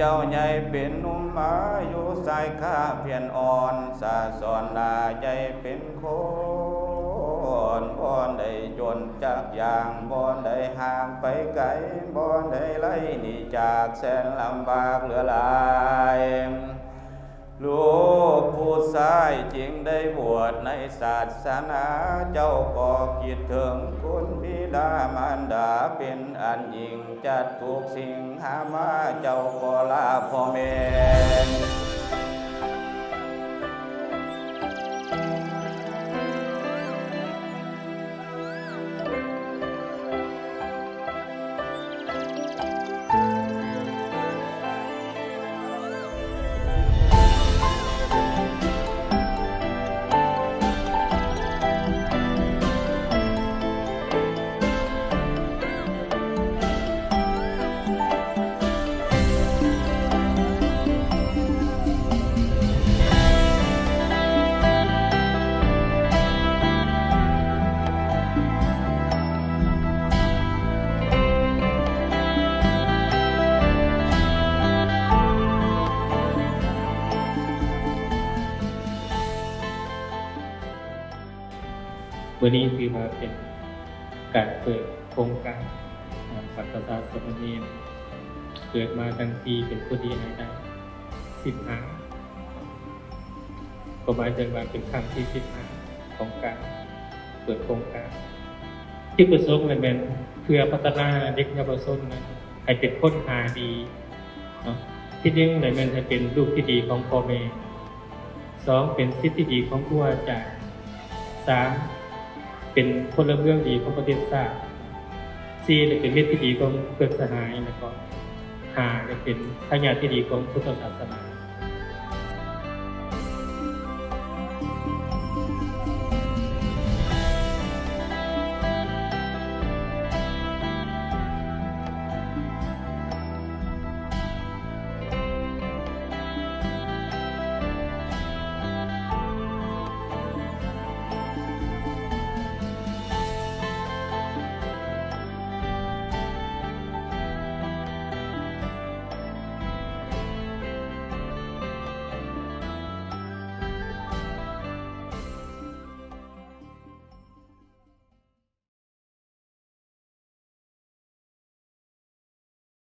ເຈົ້າໃຫຍ່ເປັນໜຸ່ມ ອາຍຸຊາຍຄາພຽນອ່ອນ ສາສອນລາໃຫຍ່ເປັນຄົນ ບໍ່ໄດ້ຈົນຈັກຢ່າງ ບໍ່ໄດ້ຫ່າງໄປໄກ ບໍ່ໄດ້ໄລໜີຈາກແສນລຳບາກເຫຼືອຫຼາຍ. ລູກຜູ້ຊາຍຈຶ່ງໄດ້ບວດໃນສາສະໜາ ເຈົ້າກໍຄິດເຖິງຄຸນບິດາມານດາເປັນອັນຍິ່ງ ຈັດທຸກສິ່ງຫາມາ ເຈົ້າກໍລາພໍ່ແມ່. ມື້ນີ້ຖືວ່າເປັນການເປີດໂຄງການ ອາ ສັດທະສາດສາມະເນນ ເກີດມາທັງທີເປັນຄົນດີໃຫ້ໄດ້ສິບຫ້າ ກໍໝາຍເຖິງວ່າເປັນຄັ້ງທີສິບຫ້າຂອງການເປີດໂຄງການ. ຈຸດປະສົງລະແມ່ນເພື່ອພັດທະນາເດັກເຍົາວະຊົນນັ້ນໃຫ້ເປັນຄົນຫາດີເນາະ. ທີໜຶ່ງລະແມ່ນໃຫ້ເປັນລູກທີ່ດີຂອງພໍ່ແມ່. ສອງ ເປັນສິດທີ່ດີຂອງຄູອາຈານ. ສາມ ເປັນພົນລະເມືອງດີຂອງປະເທດຊາດ. ສີ່ ເປັນມິດທີ່ດີຂອງເພື່ອນສະຫາຍ ແລ້ວກໍ ຫ້າ ເປັນທາຍາດທີ່ດີຂອງພຸດທະສາສະໜາ.